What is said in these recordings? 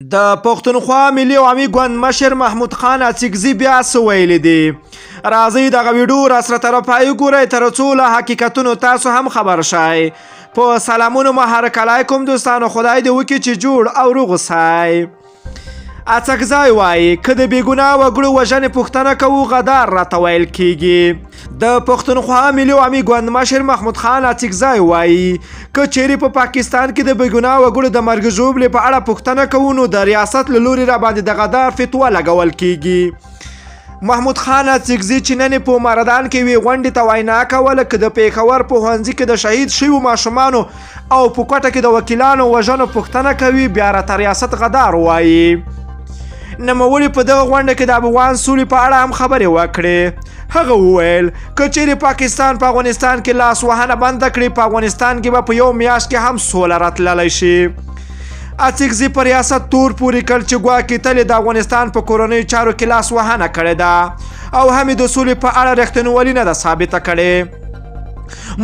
د پښتونخوا ملي عوامي ګوند مشر محمود خان اڅکزي بیا څه ویلي دي؟ راځئ دغه ویډیو راسره تر پای وګورئ تر څو له حقیقتونو تاسو هم خبر شئ. په سلامونو مو هرکلی کوم دوستانو، خدای دې وکړي چې جوړ او روغ اوسئ. اڅکزی وایي که د بېګناه وګړو وژنې پوښتنه کوو غدار راته ویل کیږي. د پښتونخوا ملي عوامي ګوند مشر محمود خان اڅکزی وایي که چیرې په پاکستان کې د بېګناه وګړو د مرګ ژوبلې په اړه پوښتنه کوو نو د ریاست له لوري راباندې د غدار فتوا لګول کیږي. محمود خان اڅکزي چې نن یې په مردان کې یوې غونډې ته وینا کوله که د پېښور پوهنځي کې د شهید شویو ماشومانو او په کوټه کې د وکیلانو وژنو پوښتنه کوي بیا راته ریاست غدار وایي. نوموړي په دغه غونډه کې د افغان سولې په اړه هم خبرې وکړې. هغه وویل که چیرې پاکستان په افغانستان کې لاس وهنه بنده کړي په افغانستان کې به په یو میاشت کې هم سوله راتللی شي. اڅکزي په ریاست تور پورې کړ چې ګواکې تل یې د افغانستان په کورنیو چارو کې لاس وهنه کړې ده او هم یې د سولې په اړه رښتینولي نه ده ثابته کړې.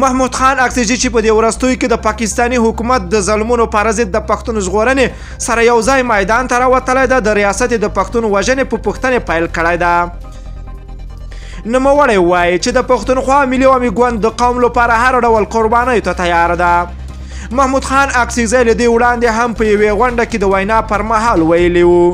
محمود خان اکسیجي چې په دې وروستیو کې د پاکستاني حکومت د ظلمونو پر ضد د پښتون ژغورنې سره یو ځای میدان ته راوتلی ده، د ریاست د پښتون وژنې په پوښتنې پیل کړی ده. نوموړی وایي چې د پښتونخوا ملي عوامي ګوند د قوم لپاره هر ډول قربانیو ته تیار ده. محمود خان اکسیزی له دې وړاندې هم په یوې غونډه کې د وینا پر مهال ویلي وو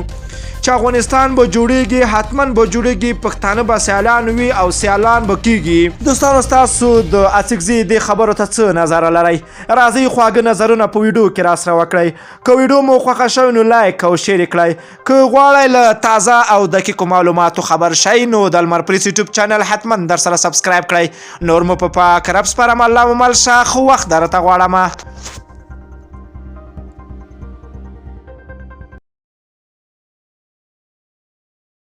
چې افغانستان به جوړیږي، حتما به جوړیږي، پښتانه به سیالان وي او سیالان به کیږي. دوستانو ستاسو د اڅکزي دې خبرو ته څه نظر لرئ؟ راځئ خواږه نظرونه په ویډیو کې راسره وکړئ. که ویډیو مو خوښه شوه نو لایک او شیر یې کړئ. که غواړئ له تازه او دقیقو معلوماتو خبر شئ نو د لمر پریس یوټیوب چینل حتما در سره سبسکرایب کړئ. نور مو په پاک رب سپارم، الله مو مل شه، ښه وخت درته غواړم.